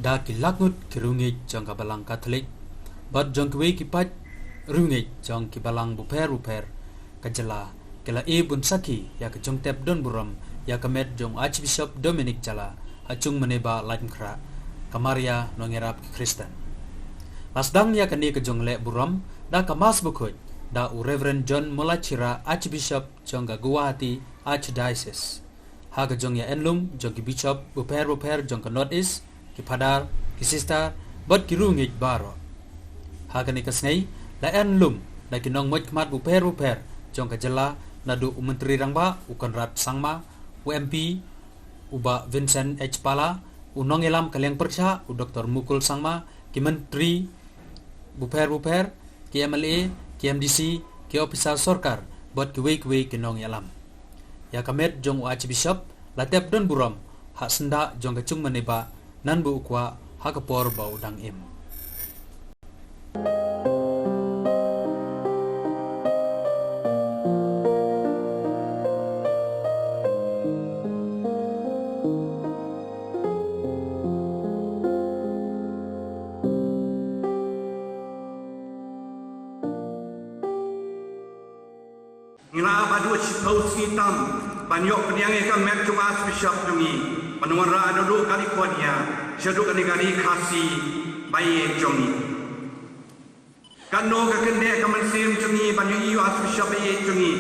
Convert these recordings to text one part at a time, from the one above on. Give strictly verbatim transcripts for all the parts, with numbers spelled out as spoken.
Da ki lakhut ki riewngeit jong ka Balang Katholik bad jong kiwei ki paid riewngeit jong ki balang bapher bapher ka jylla ki la ïeh bun sakhi ïa ka jingtep don burom ïa ka met jong Archbishop Dominic Jala ha Chungmane Bah Laitumkhrah, ka Maria Nongïarap ki Khristan. La sdang ïa kane ka jingleh burom da ka Mass bakhuid da u Reverend John Molachira, Archbishop jong ka Guwahati Archdiocese, ha ka jingïainlum jong ki bishop bapher bapher jong ka North East, ki phadar, ki sister bad ki riewngeit baroh. Ha kane ka sngi la ïainlum da ki nongmut khmat bapher bapher jong ka jylla, naduh u Myntri Rangbah u Conrad Sangma, u M P u Bah Vincent H Pala, u nongïalam ka liang pyrshah u Doktor Mukul Sangma, ki myntri bapher bapher, ki M L A, ki M D C, ki ophisar sorkar bad kiwei kiwei ki nongïalam. Ïa ka met jong u Archbishop la tep don burom ha syndah jong ka Chungmane Bah, nanba u kwah ha ka por ba u dang im. Ngi la ap haduh shiphew sngi tam ban ïoh pdiang ïa ka met jong u Archbishop jong ngi ban wanrah naduh California shaduh kane ka ri Khasi ba ïeit jong ngi. Katno ka kyndeh ka mynsiem jong ngi ban ïohi ïa u Archbishop ba ïeit jong ngi,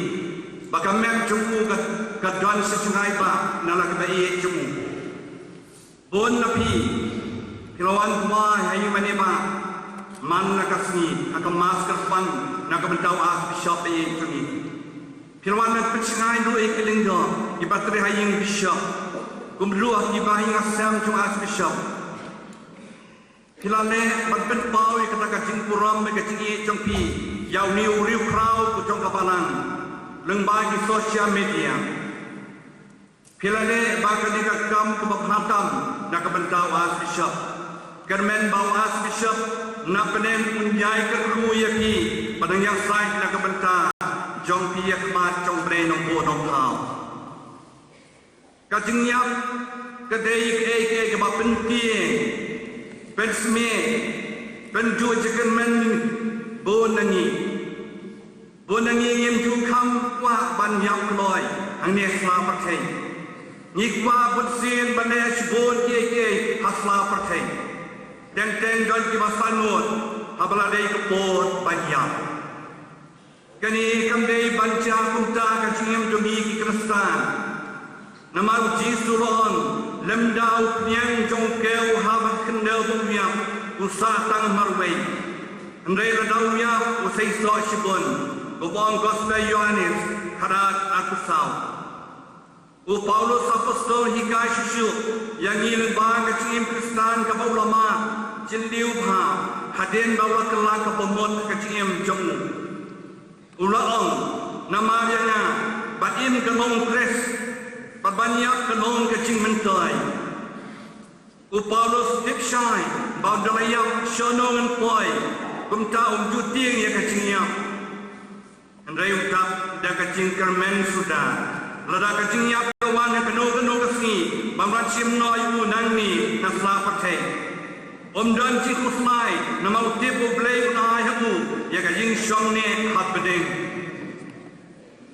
ba ka met jong u ka, ka don sha jngai bah na la ka ba ïeit jong u. Bun na phi phi la wan duwai ha ïing mane bah man la ka sngi ha ka Mass kyrpang na ka bynta u Archbishop ba ïeit jong ngi. Phi la wan ban pynshngaiñ ruh ïa ki lyngdoh kiba trei ha ïing bishop, kumjuh kiba ha ïing ha sem jong u Archbishop. Phi la leh ban pynpaw ïa kata ka jingburom bad ka jingïeit jong phi ïa une u riewkhraw jong ka balang lyngba ki social media. Phi la leh ba kane ka kam kaba bha tam na ka bynta u Archbishop. Kyrmen ba u Archbishop na bneng un ïai kyrkhu ïa phi ba dang ïasaid na ka bynta jong phi ïa khmat jong U Blei Nongbuh Nongthaw. Ka jingïap ka dei kaei kaei kaba pyntieng, pynsmie, pynjuh jingkyrmen bun na ngi. Bun na ngi ngim ju kham kwah ban ïap kloi hangne ha sla pyrthei. Ngi kwah bunsien ban leh shibun kiei kiei ha sla pyrthei. Teng teng don kiba sangeh haba la dei ka por ban ïap. Kane kam dei ban jia kumta ka jingim jong ngi ki Khristan. Namar u Jisu u la ong, lymda u pniang jong u kew u hap ban khyndew ba u ïap, u sah tang marwei. Hynrei lada u ïap u seisoh shibun. Kaba ong Gospel Ïoannis khatar arphew saw. U Paulus Apostol hikai shuh shuh ïa ngi lyngba ka jingim Khristan kaba u la mad jylliew bha hadien ba u la kylla ka bamut ka jingim jong u. U la ong, namar ïa nga ban im ka long Khrist bad ban ïap ka long ka jingmyntoi. U Paulus tip shai ba ynda la ïap shano ngan poi, kumta um ju tieng ïa ka jingïap. Hynrei u dap da ka jingkyrmen suda, lada ka jingïap ka wan ha kano kano ka sngi bym pat shim noh ïa u nangne na sla pyrthei. Um don jingkhuslai namar u tip U Blei un ai ha u ïa ka ïingshong neh hapdeng.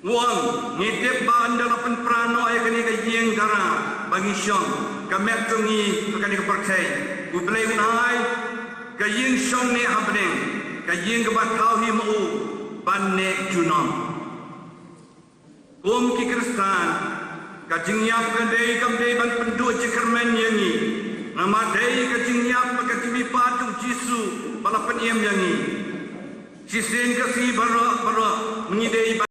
U ong, ngi tip ba ynda la pynpra noh ïa kane ka ïing dara ba ngi shong, ka met jong ngi ha kane ka pyrthei, U Blei un ai ka ïingshong neh hapdeng, ka ïing kaba thaw hi ma u ban neh junom. Kum ki Khristan, ka jingïap ka dei kam dei ban pynduh jingkyrmen ïa ngi. Namar dei ka jingïap bad ka jingmihpat jong u Jisu ba la pynim ïa ngi. Shisien ka sngi baroh baroh ngi dei ban